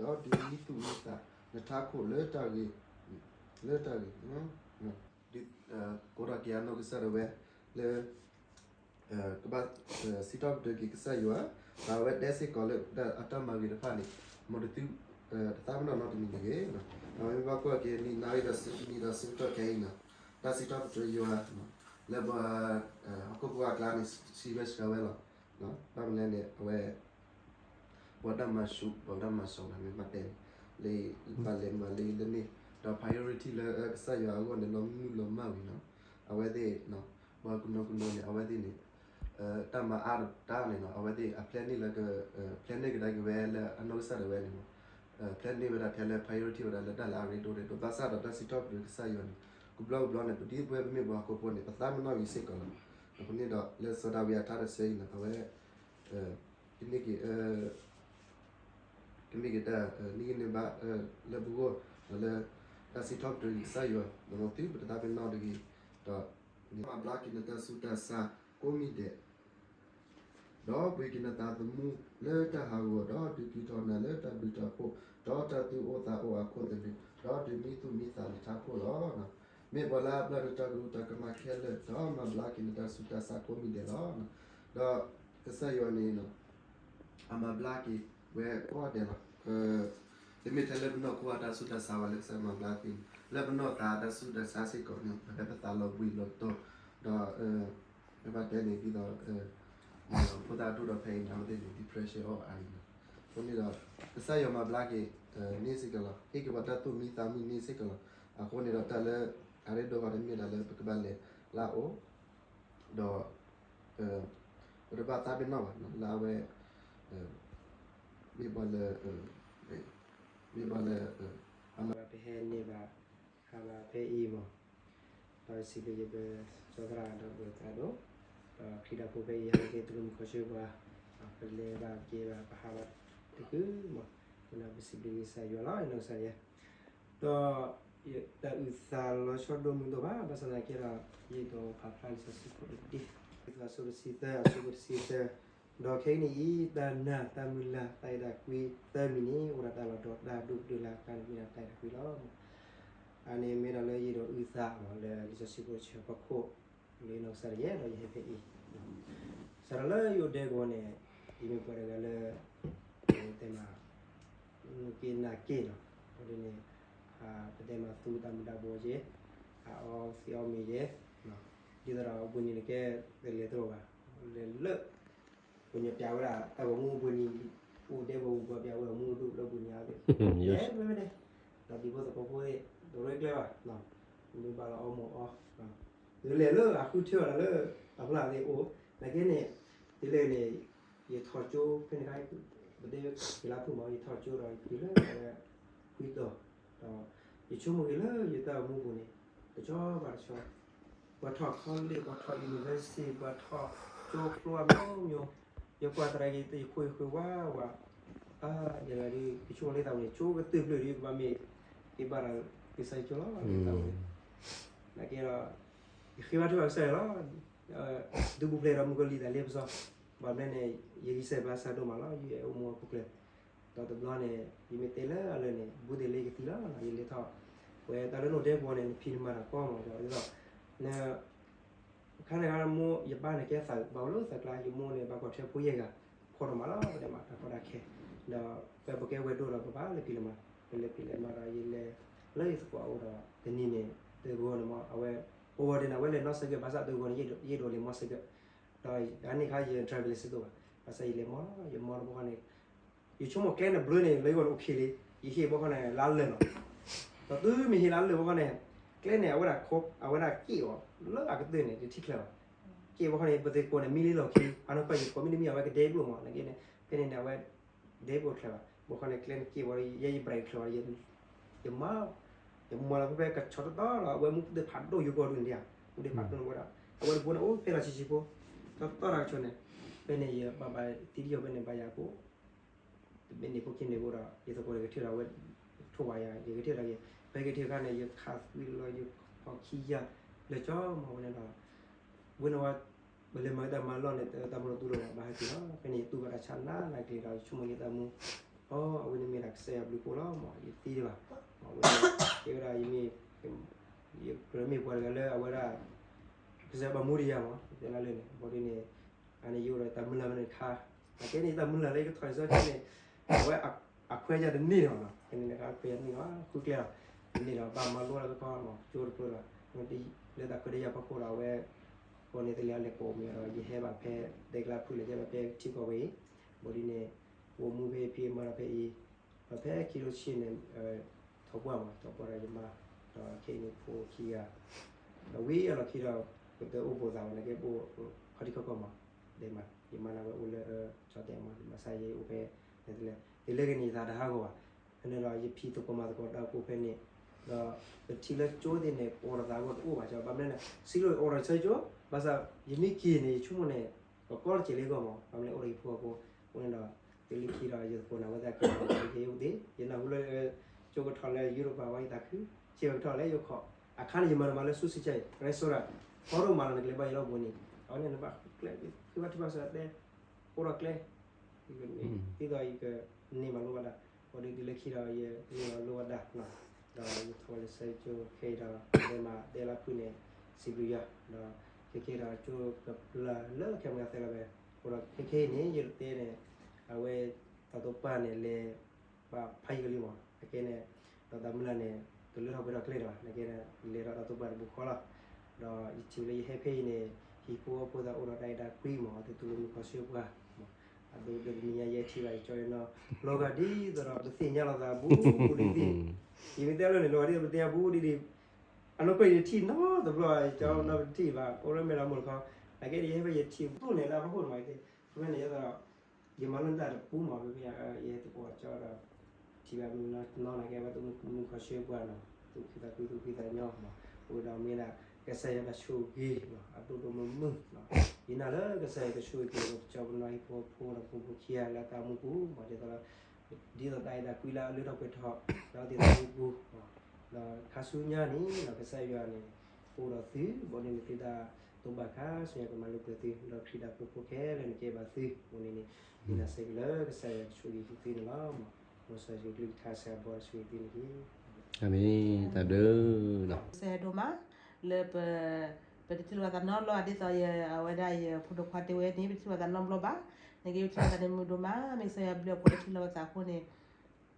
ဒီးဒုးမံသူၣ်မံသးနထးခိၣ်လၢတၢ်ဂ့ၤ, လၢတၢ်ဂ့ၤ, ဒုးကိးထီၣ်က့ၤအနီၢ်ကစၢ်ဒၣ်ဝဲလၢ ကဘၣ်စံးထီၣ်ပတြၢၤက့ၤကစၢ်ယွၤ, ဒီးအဝဲတဲစ့ၢ်ကီးလၢအတၢ်မၤဂ့ၤတဖၣ်န့ၣ်, မ်တသု တသးပ့ၤနီၣ်နီတမံၤတဂ့ၤ. အဝဲမ့ၢ်ဘၣ်ကွၢ်က့ၤနံၣ်နၣ်ရံၣ်ဒီးစံးထီၣ်ခဲအံၤန့ၣ်, တၢ်စံးထီၣ်ပတြၢၤယွၤ လၢပှၤဟီၣ်ခိၣ်ဖိအကျါန့ၣ် စံးဝဲစှၤဝဲလီၤ. ဘၣ်မနုၤလဲၣ်န့ၣ် အဝဲ ပှၤတၢ်မၤဆူၣ် ပှၤတၢ်မၤစီၤန့ၣ် မ့ၢ်ဘၣ်တဲန့ၣ် လၢဘၣ်လဲၤမၤလၢလၢန့ၣ်, ဒီး priority လၢကစၢ်ယွၤအဂီၢ်န့ၣ် လီၤမုၢ်လီၤမၢ်ဝံၤနီၤ, အဝဲသ့ၣ် ပှၤကနီၤကနီၤန့ၣ် အဝဲသ့ၣ်န့ၣ် တၢ်မၤအါတၢ်န့ၣ်နီၤ အဝဲသ့ၣ်အ plan န့ၣ်လၢ plan န့ၢ်ကဒါက့ၤဝဲလၢအနီၢ်ကစၢ်ဒၣ်ဝဲန့ၣ်မး, plan န့ၢ်ဝဲဒၣ်ထဲလၢ priority ဝဲဒၣ်လၢတၢ်လၢအရ့ဒိၣ်ဒိၣ် ဘၣ်ဆၣ်ဒီးတၢ်စံးထီၣ်ပတြၢၤကစၢ်ယွၤန့ၣ် ကဘျီကဘျီန့ၣ် ပဒ်ပဝဲပမ့ၢ်ပှၤဟီၣ်ခိၣ်ဖိန့ၣ် ပသးပ့ၤနီၣ်ဂ့ၤစ့ၢ်ကီးလီၤ. အဃိန့ၣ်ဒီးလၢစီၤဒၤဝံးအထါတဆၢအံၤန့ၣ် အဝဲ ကန့ၢ်က့ၤ ကမ့ၢ်က့ၤတၢ်နံၣ်ကန့ၢ်ဘၣ်လၢပဂီၢ် ဒီးလၢတၢ်စံးထီၣ်ပတြၢၤကစၢ်ယွၤ ဒီးလီၤသုပတသးပ့ၤနီၣ်တဂ့ၤ, ဒီးမၤဘျါက့ၤနတၢ်ဆူးတၢ်ဆါကိးမံၤဒဲး, ဒီးပှ့ၤက့ၤနသးသမူလၢတၢ်ဟးဂီၤ, ဒီးဒုးက့ၤထီၣ်နၤလၢတၢ်ဘျုးတၢ်ဖှိၣ်, ဒီးတၢ်သူၣ်အိၣ်သးအိၣ်အခိၣ်သလုး, ဒီးဒုးမံသူၣ်မံသးနထးခိၣ်လီၤ. မ့ၢ်ပှၤလၢအဘျါနတၢ်ကရူၢ်တၢ်ကမၣ်ခဲလၢာ်, ဒီးမၤဘျါက့ၤနတၢ်ဆူးတၢ်ဆါကိးမံၤဒဲးလီၤ. ဒီးကစၢ်ယွၤန့ၣ် အမၤဘျါက့ၤဝဲကိးဂၤဒဲးလီၤ. တမ့ၢ်ထဲလၢပနီၢ်ခိအတၢ်ဆူးတၢ်ဆါဘၣ်လၢကစၢ်မၤဘျါက့ၤ, လၢပနီၢ်သးအတၢ်ဆူးတၢ်ဆါစ့ၢ်ကီးန့ၣ် ပဟဲပသးလီၤဘှံးလီၤတီၤ, ဒီး မ့ၢ်ဘၣ်တဲန့ၣ်ဒ်သိး ဖိသၣ်ဒိၣ်ဒီးဖဲအံၤန့ၣ် အဝဲသ့ၣ်န့ၣ် depression အီၤအါအံၤလီၤ. အဃိန့ၣ်ဒီး ကစၢ်ယွၤမၤဘျါက့ၤန့ၣ်စ့ၢ်ကီးလီၤ. ဟ့ၣ်က့ၤပှၤတၢ်သူၣ်မံသးမုာ်န့ၣ်စ့ၢ်ကီးလီၤ. အဃိန့ၣ်ဒီးတၢ်လၢ အရ့ဒိၣ်ဃီန့ၣ်မ့ၢ်ဒၣ်လၢပကဘၣ်လဲၤလၢအအိၣ် ဒီး ပတဘၣ်သးပ့ၤနီၣ်ဘၣ်လၢအဝဲ မ့ၢ်ပှၤလၢ မ့ၢ်ပှၤလၢ အမၤပဟဲန့ၢ်ဘၣ် ဟးဘၣ်ဖဲအံၤမး, ဒီးစံးဘျုးယပစီၤသရၣ်ဒီးပသရၣ်ဒိၣ်, ဒီးခရံာ်ဖိဖဲအံၤ ဟဲက့ၤတရူးမုၢ်ခီၣ်ဆၢပှၤ, ပလဲၤဘၣ်က့ၤဘၣ် ပဟးဘၣ်တကုာ်မး, အဃိန့ၣ်ပစံးဘျုးကစၢ်ယွၤလီၤ နီၢ်ကစၢ်ယဲ ဒီး တၢ်အုၣ်သးလီၤဆီဒိၣ်မုၢ်ဒိၣ်ဘၣ်, ဘၣ်ဆၣ်သနာ်က့ဒီး ယအဲၣ်ဒိးဖးဖျါလံာ်စီဆှံဖိတဒ့, အ့းဖ့းစူး အဆၢဒိၣ်တဆံသၢ အဆၢဖိတဆံသၢ, ဒီးခဲကနံၣ်အံၤ တၢ်နာ်တၢ်မုၢ်လၢ် တၢ်အဲၣ်တၢ်ကွံသၢမံၤန့ၣ် အိၣ်ဒီးတၢ်လီၤဒီးတၢ်ဒိၣ်ကတၢၢ်လၢအကျါန့ၣ် မ့ၢ်ဒၣ်တၢ်အဲၣ်တၢ်ကွံလီၤ. အန့ၣ်မ့ၢ်ဒၣ်လၢယအဲၣ်ဒိးအုၣ်သးမး လၢလံာ်စီဆှံဖိတဆၢဖီခိၣ် လၢနီၢ်ကစၢ်ဒၣ်ယဲ ဒီးယဟဲဖဲအံၤ စးထီၣ်လၢယအိၣ်ဒဲကဝီၤန့ၣ် ယမ့ၢ်ပှၤတဂၤလၢ တဲမး နူၤက့နၤက့နီၤ, အဃိန့ၣ် ပတဲမးသူတၢ်မူၤတၢ်ဘှီးက့ၤ, အအီသံးအီမ့ၤက့ၤ, ဒ်သိးဒီးအပူၤန့ၣ် နကဲတလဲၤတရီၢ်ဘၣ်, လဲၤလၢ ပှၤညီပျးဝဲဒၣ် တၢ်ဂီၤမူအပူၤန့ၣ်, အိၣ်ဒဲကဝီၤပျးဝဲအမူအဒိၣ်လၢပူၤန့ၣ်အါဘ့ၣ်, လဲၤဝဲဒၣ်, ဒီးဒ်ဖိသကိးဖိသ့ၣ် တရ့ကျဲဘၣ်, မ့ၢ်ဘၣ်လီၤအီမ့ၤအီ, လဲၤလၢအဃုထၢအီၤဒီးလၢ အဖျါသ့ၣ်အိၣ်, နာ်က့န့ၣ် ဒ်လဲၣ်န့ၣ် ယထီၣ်ကၠိဖဲန့ၣ်ခါ, ပတဲယလါဖုၣ်မး ယထီၣ်ကၠိဒီးယဖုၣ်လၢ ခွံတီၤ, ဒီးယဆိကမိၣ်က့ၤလၢယတၢ်အိၣ်မူပူၤန့ၣ် တဆီဘၣ်တဆီ, ပှၤထီၣ် college ပှၤထီၣ် university ပှၤထီၣ်ကၠိကျိအမျိုးမျိုး, ယကွၢ်သရၣ်က့ၤ ယခိၣ်ယဃၢၤဝါဝါ, ယဂၤဒ် ယဆိကမိၣ်လၢသးဝဲန့ၣ် ကၠိကတၢၢ်ဖျၢၣ်ဒီး ကဘၣ်မ့ၢ်က့ၤဘၣ်ဒီး ကစၢ်ယွၤကၠိလီၤ သးဝဲန့ၣ်, နာ်က့ဒီး ယဃ့ဘါထုကစၢ်ယွၤလီၤ. ဒုးပူၤဖျဲးဒီးမုၣ်ကီၤလံၢ်တၢ်လ့ပစီ, ဘၣ်မနုၤန့ၣ် ယဂံၢ်စၢ်ဘါစၢ်ဒိၣ်မးလီၤ. ယအိၣ်မူအခိၣ်ကျၢၢ်, ဒီးတဘျီန့ၣ် ယမ့ၢ်တဲလၢအလၢာ်န့ၣ် ဘူးသ့ၣ်လၢယကသံလီၤ. ယလဲၤထီၣ်ဝဲတၢ်လၢနအိၣ်တဲပူၤန့ၣ် နဖံးနမၤတၢ်ကီမး ဒီးဒ်သိး န ခါန့ၣ်ခါ မိၢ်ယပၢ်န့ၣ်ကဲသးဘၣ်အိၣ်လၢသးကျါ, ယမိၢ်န့ၣ် ဘၣ်ကွၢ်ထွဲဖိယဲၢ်ဂၤ, ဖှီၣ်ထီၣ်မးလီၤ, ပတဲမးတၢ်ကီတၢ်ခဲ, ဒီးဖဲပကဲဝဲၢ်ဒိၣ်ဒီး ပဘၣ်လဲၤဖံးလဲၤမၤ, ပလဲၤဖံးလဲၤမၤဒီး ယလဲၤလၢယသကိးအအိၣ်ဒီး တနံၤန့ၣ် သုးကဝီၤန့ၣ်မး အဝဲ ပဝီၤဒ့န့ၣ် အဝဲလဲၤနီၣ်စဲးကဲး, ဘၣ်ဆၣ်သုးကဝီၤန့ၣ် ယအဲၣ်ဒိးလဲၤမီစဲးကဲး, ဒီးအန့ၣ်ခါယ driver license တအိၣ်ဘၣ်, ဘၣ်ဆၣ်ယလဲၤမီလီၤ, ယမီတဘျီဃီန့ၣ် ယဆိကမိၣ်ကျဲန့ၣ်ဘျၢန့ၣ် လၢယဂီၢ်န့ၣ် အိၣ်ခ့လံ, ယဟ့ၣ်ဘျီဃီန့ၣ် လါလၢာ်လီၤ. ဒီးတုၤမ့ၢ်ဟ့ၣ်လါလၢာ်ဘျီဃီန့ၣ် ကျဲန့ၣ် အဝဲဒၣ် အဝဲဒၣ်က့ၣ်အီၤ လၢအကတၢၢ်န့ၣ် တထံၣ်ချၢဘၣ်. က့ၣ်ဘျီဃီန့ၣ် ပသကိးန့ၣ် မံလံလီၢ်ခံ, အနီၢ်ကီၢ်ယကိးမံတမံၤ အဝဲကဒဲဘျိၣ်မး, နာ်က့န့ၣ် ဖဲန့ၣ်န့ၣ် အဝဲ ဒဲဘျိၣ်ချၢဘၣ်. ဘျီဃီန့ၣ် ကျဲန့ၣ်က့ၣ်ဘျီ ယဲယ brake ချၢဘၣ်, ယမၤ ယမၤလီၤဖဲဖဲကဆီတတီဒီး အဝဲမူသ့ၣ်ဖးဒိၣ်ယိၤကီၢ်ဒုးန့ၣ်ဧါ, မူသ့ၣ်ဖးဒိၣ်န့ၣ်ဝဲဒၣ် အဝဲတဘိန့ၣ် အိၣ်ဖဲလီၤဆံးဆံးဖိ, တီတီတၢ်ကဆီန့ၣ်, ဖဲန့ၣ် ယဘၣ်ဘၣ်သံဒံးယီၤဖဲန့ၣ် ဘၣ်ယၤဖိ တဘ့ၣ်န့ၣ် ဖိခံန့ၣ်ဖိဒီး ယသကိးန့ၣ်ကထၢဒီးဝဲ ထိၣ်ဝဲယၤ ယကထၢဒီးက့ၤ ဖဲကထၢခါန့ၣ် ယခးသွံလီၤ ယခီၣ်ခံယၤ လၢာ်ကၠီမးဝဲန့ၣ်ဒီး ဝဲန့ၣ်ဝဲ ပလဲၤမၤတၢ်မၤလီၢ်န့ၣ် တၢ်မၤလီၤတူၢ်လိာ်ဘၣ် ဘၣ်ဟဲက့ၤလီၤ. ဖဲန့ၣ် ယတူၢ်ဘၣ်တၢ်ဆါနးနးက့ၤဒီး ယဆိကမိၣ်ယတၢ်မူ အဝဲန့ၣ်မ့ၢ်ဒၣ်ကစၢ်ယွၤဘျုးဖှိၣ်လီၤမး, ယသံဒံးဘၣ်, အဝဲန့ၣ် ကဲဝဲဒၣ်ယမ့ၢ် ယကြၢးမ့ၢ်ပှၤတဂၤလၢအဝဲဒၣ် ကစၢ်ယွၤဘၣ်မူဒံးယၤမး, တဲလၢလၢန့ၣ် ဘၣ်ဒ်န့ၣ် အန့ၣ်ယအိၣ်ဒီးတၢ်မုၢ်လၢ်ဖဲန့ၣ်တခါ, အကဲန့ၣ်တၢ်မုၢ်လၢ်လၢယကထီၣ်န့ၣ်စီဆဲန့ၣ် အဝဲအခွဲးယၤတန့ၢ်ဒီးနီၤ, ဖဲန့ၣ်တခါခွဲးယၤတန့ၢ်လီၤ, ဃုကျဲလီၤ, တန့ၢ်ဒီး ဘၣ်မၤလိတၢ်သပှၢ်မး, ကၠိတဖျၢၣ်လီၤ, လၢတၢ်ခွဲးတၢ်ယာ်ဖီခိၣ်ဒီး အဝဲ ဃိန့ၣ်သ့ၣ်လၢအလဲၤကိးမ့ၢ်ဒီး ယဟဲဘၣ်ဖဲ ဒဲကလးဖုၣ်လဲၣ် ယဲဘၣ်ဖဲထံကီၢ်ဝဲအံၤ, ဘၣ်ဒ်န့ၣ် ပအိၣ်မူဖဲအံၤဖဲမၤဒီးဖဲအံၤ, ဒီးဖဲခံကထိဆံန့ၣ် ထီၣ်ပှၢ်မး ထီၣ်ပှၢ်ဒီးယမါ, ဒီးခဲအံၤန့ၣ်ဖိခံဂၤ, ဒီးဝံၤအလီၢ်ခံဒီး ပတအိၣ်ဘူးသးဘၣ် နကဲပအိၣ်ခီၣ်ထံးခီၣ်ကီၢ်မး, ဒဲမး ယမါန့ၣ်ဝဲအိၣ်လၢ ကၠီၣ်တဲာ်မး ယမါစၢ်ယဲအိၣ်ဖဲ လဲၤတလဲၤ တုၤလၢကန့ၢ်သးတဟးဂီၤဘၣ်, ဖဲန့ၣ်ဒီးယဖံးသကိးမၤသကိးတၢ်အိၣ်ဖှိၣ်ဖဲန့ၣ်, ဒီးပထံၣ်လၢကၠိသ့ၣ်န့ၣ် ပအိၣ်ဒီးသးအဂီၢ်တအိၣ်ဘၣ်, ဘၣ်မနုၤလဲၣ် စံးလိၣ်အီၤဒီးဆၢကၠိ, ဘၣ်ဆၣ်ယမ့ၢ်က့ၤန့ၣ် ယဆိကမိၣ်န့ၣ် ကကီတစဲးလၢအဂီၢ်မး, ဘၣ်မနုၤလဲၣ် အိၣ်ဒီးဟံၣ်ဖိဃီဖိ, အဃိန့ၣ်ဒီး တုၤလၢခံဒီးယသကိးန့ၣ် အဝဲသ့ၣ်ကဲ ယအိၣ်သ့, ယနၢ်ဟူလၢ ကၠိကထီၣ်လၢယူရိပၤဝဲယသးခု, ဆ့ၣ်ကထီၣ်လၢယခီၣ်, အခါန့ၣ်ယမၤတမၤလၢ ဆူစံကဲး restaurant ဖီဒိၣ်မးလီၤ နကလဲၤဘၣ်ယလီၤပူၤန့ၣ်, အဝဲန့ၣ်နဘၣ်ဃုကျဲ ဃုဘၣ်ထံဘၣ်ဆးတဲ, အိၣ်ဒီးကျဲ ဒ်သိးယကန့ၢ်မၤလိဘၣ်ဒၣ်, ဘၣ်ဒ်တုၤလၢခံဒီးယန့ၢ်မၤလိဘၣ်ဒၣ်, ဒီးယထီၣ်ဝဲလၢဆၢကၠိခဲအံၤဒီး ဒဲမးဒဲလါဖုၣ်န့ၣ် စံးဘျုးယွၤ, ဒီးခဲကဲဒီးကၠိကပျၢ်လၢခဲမုၢ်ဂၤသၢလီၤဝဲ, အဃိဒီးခဲခဲအံၤန့ၣ် ယတဲန့ၣ် အဝဲ တၢ်တိာ်ပာ်န့ၣ်လဲၤ ဘၣ်ဖးယံာ်ကလံမး, အကဲန့ၣ် ဒီးတၢ်မုၢ်လၢ်န့ၣ် တလၢထီၣ်ပှဲၤထီၣ်ကျဲဒံးဘၣ်, နကဲန့ၣ် လဲၤဒီးတၢ်တိာ်ပာ်တပူၤဃီလီၤ, ဒီးယထံၣ်လၢယဟဲဖဲအံၤန့ၣ် ဟံၣ်ဖိဃီဖိသးအိၣ်ဒီးတၢ်အဲၣ်တၢ်ကွံမး, သုတူၢ်လိာ်မုာ်ခီဆၢပှၤ, အဒိဒိးတနံၤညါယဲထံၣ်ဘၣ်ယကၠီယနီၤ, လီၤဂာ်ဒ်သိးဒီးပသ့ၣ်ညါလိာ်သးဘူးဘူးဒ်, ယမ့ၢ်တဲလၢန့ၣ် လီၤဂာ်ဒ်သိးပသ့ၣ်ညါဘူးဒ်ဒ်, အနီၢ်ကီၢ်ယထံၣ်နီတဘျီ ယကၠီနီတထံၣ်ဘၣ် အိၣ်လၢမဲာ်လီၤမိၢ်တခီ, အကဲဒ်ယဟဲဖဲယထံၣ်ဘူးန့ၣ်လၢအဖီခိၣ်မး, ဖဲန့ၣ်ယသးဒီး ယမၤလိတၢ်တပူၤမး ဖဲဖဲ ယဟဲသကိးကၠီဒီး ထံၣ်ဘၣ်မုၢ်နီၢ်နီၢ်န့ၣ် ကဲဝဲသုမုာ်ခီဆၢပှၤနီၤ, သူၣ်ဖှံသးကွံ သူၣ်ဖှံသးညီမး, အိၣ်ဒီးမ့ၢ်ဒၣ် ကစၢ်ယွၤတၢ်ဆိၣ်ဂ့ၤနီၤ အဒိၣ်ဒိၣ်မုၢ်မုၢ်နီၤ, ယနာ်လၢကစၢ်ယွၤကဆိၣ်ဂ့ၤက့ၤ ပကၠီပနီၢ်ဟံၣ်ဖိဃီဖိဒီးဖိဖိခံဂၤလၢအတၢ်အိၣ်မူပူၤမး ဒ်သိးဒီး ဒ်သိးတၢ်အဲၣ်တၢ်ကွံလၢအလၢထီၣ်ပှဲၤထီၣ် လၢအဝဲသ့ၣ်တၢ်အိၣ်မူပူၤ, ဒီးခါဆူညါန့ၣ်နီၤ ကစၢ်ယွၤန့ၣ် ကအိၣ်ဒီးသု ဘၣ်န့ၣ်န့ၣ် သုတၢ်တိာ်ပာ်ခါဆူညါကမၤလိပှဲၤသု ဒီးခရံာ်တၢ်ဖိဖိခဲလၢာ်န့ၣ် ကဲဘၣ်သု, အဃိန့ၣ်န့ၣ်ဒ်န့ၣ်စ့ၢ်ကီးလၢကစၢ်ယွၤကဆိၣ်ဂ့ၤက့ၤသုန့ၣ်လီၤ. မ်ကစၢ်ယွၤကလုၢ်ကထါစှၤဘီတၢ်ဆိၣ်ဂ့ၤသုန့ၣ်တက့ၢ်. အၤမ့ၣ်, တၢ်ဘျုးလီၤ. ကစၢ်ယွၤဒိၣ်မး လၢပ ပတထံၣ်လိာ်ပသးနီတဘျီ ဒ်သိးယ အဝဲဒၣ်ယဖိဒိၣ်ခွါတဲဝဲန့ၣ် ပတထံၣ်လိာ်ပသးနီတဘျီဘၣ်. နက့ပထံၣ်လိာ်သးန့ၣ်မုာ်ဒိၣ်မး မ့ၢ်ကစၢ်ယွၤဘျုးအဃိ ပထံၣ်လိာ်ပသးအဃိန့ၣ်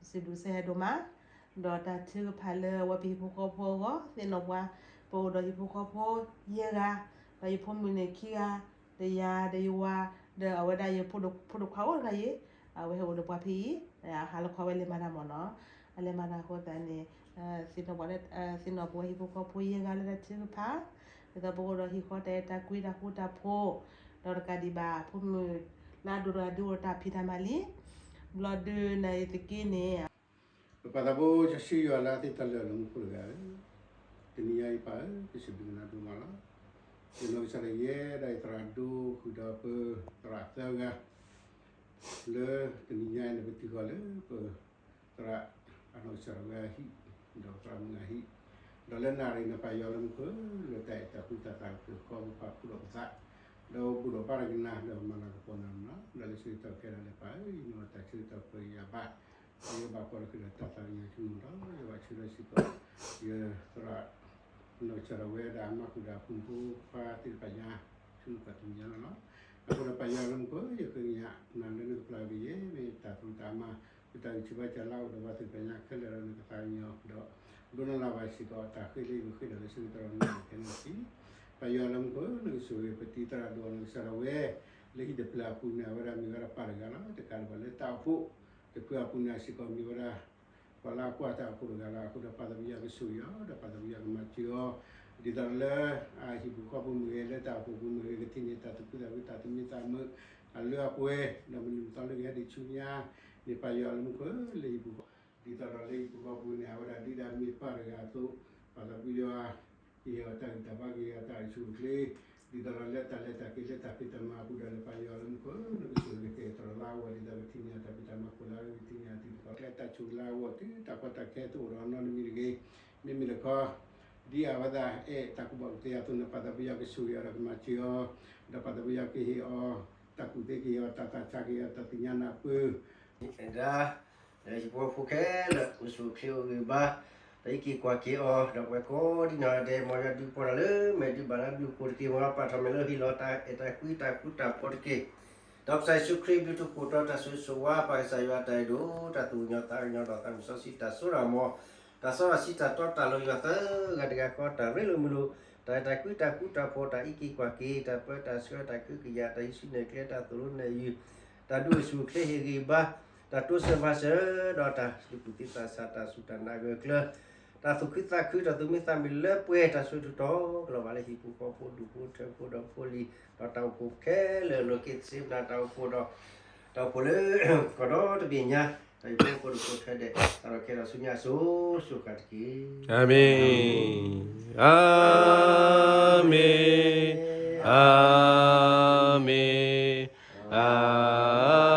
စံးဘျုးကစၢ်ယွၤဒိၣ်မး, ဒီးတၢ်ထုကဖၣ်လၢအဝဲပဟံၣ်ဖိဃီဖိအဂီၢ် သ့ၣ်နီၣ်ပှၤ, ပအိၣ်ဒီးဟံၣ်ဖိဃီဖိယဲၢ်ဂၤ, ဒီးယဖိမုၣ်န့ၣ်ခံဂၤ, ဒီးယၤဒီးယဝၤ, ဒီးအဝဲဒၣ်ယဖိဒိၣ်ခွါအိၣ်တဂၤအံၤ, အဝဲဟဲအိၣ်ဒီးပှၤဖဲအံၤ, အဟးလီၤခီဝဲလဲၤမၤတၢ်မ့ၢ်နီၤ, အလဲၤမၤတၢ်အဃိသတးန့ၣ် သ့ၣ်နီၣ်ပှၤလၢ သ့ၣ်နီၣ်ပဝဲဟံၣ်ဖိဃီဖိယဲၢ်ဂၤလၢတၢ်ထုကဖၣ်, ဒ်သိးပကအိၣ်ဒီးဟံၣ်ဃီတၢ်အဲၣ်တၢ်ကွံတၢ်ဃူတၢ်ဖိး, ဒီးတကးဒံးဘၣ် ဖိမုၣ်လၢအဒိၣ်တဂၤဒုးအိၣ်ဒီးတၢ်ဖံးတၢ်မၤလံ, ဘျီဒုးနၤအံၤတက့ၢ်န့ၣ် ပပၢ်သးဘိစီဆှံယွၤလၢအသ့တၢ်လၢာ်လၢမူခိၣ်တဂၤဧၢ, တနံၤညါအံၤပၢ်ဧၢ ပစံးဘျုးကနၤဒိၣ်မးလီၤ. ယနီၢ်ကစၢ်ဒၣ်ယဲ ဒီးယသရၣ်ဒိဃုာ်ဒီးပသရၣ်သၢဂၤ လၢတနံၤညါအံၤန့ၣ်ပတုၤဃီၤလၢပ သရၣ်အနီၢ်ကစၢ်ဒၣ်ဝဲအဟံၣ်, ဒီးသရၣ်မုၣ်အဟံၣ်, ဒီးလၢနၣ်ရံၣ်န့ၣ် ပၢ်ယွၤလၢမူခိၣ် လၢတၢ်အဲၣ်တၢ်ကွံတၢ်သးကပီၤဃီ ပပာ်ဖှိၣ်ဒီးပသး, ဒီးဘူၣ်ဒီးဘါတၢ်ကနၣ် ဒီးမၤလၤကပီၤနၤလီၤ. ဒီးလၢဆၢကတီၢ်ခဲအံၤလၢပၢ်ဧၢ ယနီၣ်တၢ်ဆၢကတီၢ်ပၢယၤဘၣ်, ယဘၣ်ကွၢ်လီၤဃုာ်ဒီးတၢ်သးကညီၤဆိကမိၣ်ဒီး ယဘၣ်ဆၢထၢၣ်စ့ၢ်ကီး ယသရၣ် နီၢ်ကစၢ်ဒၣ်ဝဲဒၣ်အမါဃုာ်ဒီးအဖိမုၣ်ဖိခွါသ့ၣ်တဖၣ်ညါ ဆူနကပၤတမံၤညါလီၤ. အဃိဒီးပၢ်ယွၤလၢမူခိၣ် ယဃ့ကညးနၤလၢနကပျၢ်က့ၤယဲ မ့ၢ်တၢ်သရူးတၢ်အမါ ပတၢ်ဂံၢ်ဆူၣ်ဘါစၢ်လၢအအိၣ်ဒီးပှၤသ့ၣ်တဖၣ်ညါခဲလၢာ်ဒီးနကသးကညီၤဒီး ဒိးနၢ်လၢ်ဘၣ်စ့ၢ်ကီးတၢ်ဃ့လၢယကဃ့ဒီးလၢဆၢကတီၢ်ဒီးနၤခဲလၢာ်တက့ၢ်. ပၢ်ယွၤလၢမူခိၣ် နကဆိၣ်ဂ့ၤပတံၤသရၣ်ဒိၣ်အနီၢ်ကစၢ်ဒၣ်ဝဲ လၢဟံၣ်တဖျၢၣ်အပူၤန့ၣ် အဝဲဒၣ်မ့ၢ်ဝဲဒၣ်ပၢ်တဂၤလီၤ. တကးဒံးဘၣ်လၢတၢ်အိၣ်ဖှိၣ်တဖျၢၣ်အပူၤန့ၣ်စ့ၢ်ကီးမ့ၢ်ဝဲဒၣ် ပှၤလၢအကွၢ်တၢ်အိၣ်ဖှိၣ်တဂၤလီၤ. အဃိဒီးပၢ်သးဘိယွၤကဆိၣ်ဂ့ၤအီၤ ဒီးပၢ်သးဘိယွၤကမၤစၢၤအီၤ ဒ်သိးလၢ အဟံၣ်ပူၤဃီပူၤမ့ၢ်ဂ့ၤ လၢတၢ်အိၣ်ဖှိၣ်ပူၤမ့ၢ်ဂ့ၤ ကထံၣ်န့ၢ်တၢ်သူၣ်ခုသးခု တၢ်သူၣ်မံသးမုာ် အလၢအပှဲၤ ဒီးမနုၤမသီလၢကဟဲဒံးဆူညါန့ၣ် ပၢ်ယွၤလၢမူခိၣ် လၢဟံၣ်ပူၤဃီ ဒ်သိးဒီးလၢဟံၣ်ပူၤဃီပူၤန့ၣ် အဝဲဒၣ်ဒုးဒၣ်မ့ၢ်ပၢ်တဂၤအသိး ပၢ်သးဘိယွၤ ကဟ့ၣ်အီၤတၢ်ဂံၢ်တၢ်ဘါ ကဟ့ၣ်အီၤတၢ်အိၣ်ဆူၣ်အိၣ်ချ့ ဒ်သိးဒီးလၢတၢ်လဲၤတၢ်က့ၤလၢတၢ်ဖံးတၢ်မၤအပူၤဒီးလၢပၢ်ယွၤလၢမူခိၣ် နကဆိၣ်ဂ့ၤက့ၤတရီလၢအဂီၢ် ဒ်သိးကထံၣ်န့ၢ်တၢ်ဖံးတၢ်မၤခိၣ်လၢအဂ့ၤ ကထံၣ်န့ၢ်အတံၤသကိး လၢတၢ်ဆိၣ်ဂ့ၤလၢအဂီၢ် တုၤတၢ်ကီတၢ်ခဲတအိၣ်ဒီးနီတမံၤတဂ့ၤ. မ့မ့ၢ်တခီ ဒ်အဝဲဒၣ်အဲၣ်တၢ်ကူၣ်ဘၣ်ကူၣ်သ့အသိးန့ၣ် ပၢ်သးဘိယွၤကဆိၣ်ဂ့ၤအီၤဒီးကမၤစၢၤအီၤ ဒီးပၢ်သးဘိယွၤကဟ့ၣ်အီၤ တၢ်ကူၣ်သ့ကဟ့ၣ်အီၤ တၢ်သးဆးကဟ့ၣ်အီၤ တၢ်သ့ၣ်ညါနၢ်ပၢၢ် ဒၣ် ဟံၣ်ဖိဃီဖိခဲလၢာ် အိၣ်ဆူၣ်အိၣ်ချ့အိၣ်ဂံၢ်ဘါ, တၢ်အံးက့ၤကွၢ်က့ၤအီၤ, ဒီးပှၤကိးဒ်နီၢ်ဂၤဒဲး မ်ယွၤဒုးပီၢ်တၢ်လၢမဲာ်ဒုးဘၣ်လၢဘျုးဖှိၣ်တက့ၢ်. မ်ပာ်ထီၣ်မဲာ်လၢဟ့ၣ်လီၤတၢ်အဲၣ်တၢ်ကွံ တၢ်ဃူတၢ်ဖိးတက့ၢ်. ဒီးကစၢ်ယ့ၣ်ၡူးခရံာ်ဘျုးထူၣ်ဖှိၣ်တီ တၢ်ဆိၣ်ဂ့ၤဆိၣ်ဝါ ပၢ်ကစၢ်ယွၤတၢ်အဲၣ်ဒိၣ် တၢ်သူၣ်ကညီၤသးကညီၤ ဒီးသးမုၢ်စီဆှံတၢ်စိတၢ်ကမီၤ, တၢ်စီဆှံတၢ်တီတၢ်လိၤယွၤသၢဂၤတဂၤဃီ တၢ်ရ့လိာ်မုာ်လိာ်, တၢ်အဲၣ်တၢ်ကွံ တၢ်ဃူတၢ်ဖိး တၢ်အံးက့ၤကွၢ်က့ၤ တၢ်ပၢတၢ်ဆှၢ တၢ်ကဟုကယာ် တၢ်ဟံးစုနဲၣ်ကျဲ တၢ်သိၣ်လိနဲၣ်ယုၢ် တၢ်ဒုးအိၣ်ဆူၣ်အိၣ်ချ့ဟ့ၣ်ဂံၢ်ဘါ, တၢ်တိစၢၤမၤစၢၤ ဒီးတၢ်သူၣ်ခုသးခု တၢ်စူၢ်တၢ်နာ်ဂၢၢ်ကျၢၤ, တၢ်သူၣ်ခုသးခု တၢ်သူၣ်မံသးမုာ်လၢပှဲၤ တၢ်ဆိၣ်ဂ့ၤထူၣ်တီၤကလီၤဘၣ်လၢဟံၣ်ဖိဃီဖိ ဒူၣ်ဖိထၢဖိဒီးဖိလံၤ ဒီးတၢ်အိၣ်ဖှိၣ်ခဲလၢာ် လီၢ်က့သစ့ပနၢ်တၢ်အိၣ်ဖှိၣ်ဒီး တၢ်အိၣ်ဖှိၣ်လၢ ကီၢ်ဒီတဘ့ၣ်ညါ, တၢ်ဟံၣ်ဖိဃီဖိဒူၣ်ဖိထၢဒဲး စးထီၣ်ခဲဒီးဆူညါအစိၤစိၤဃၣ်တက့ၢ်. အၤမ့ၣ်, အၤမ့ၣ်, အၤမ့ၣ်, အၤ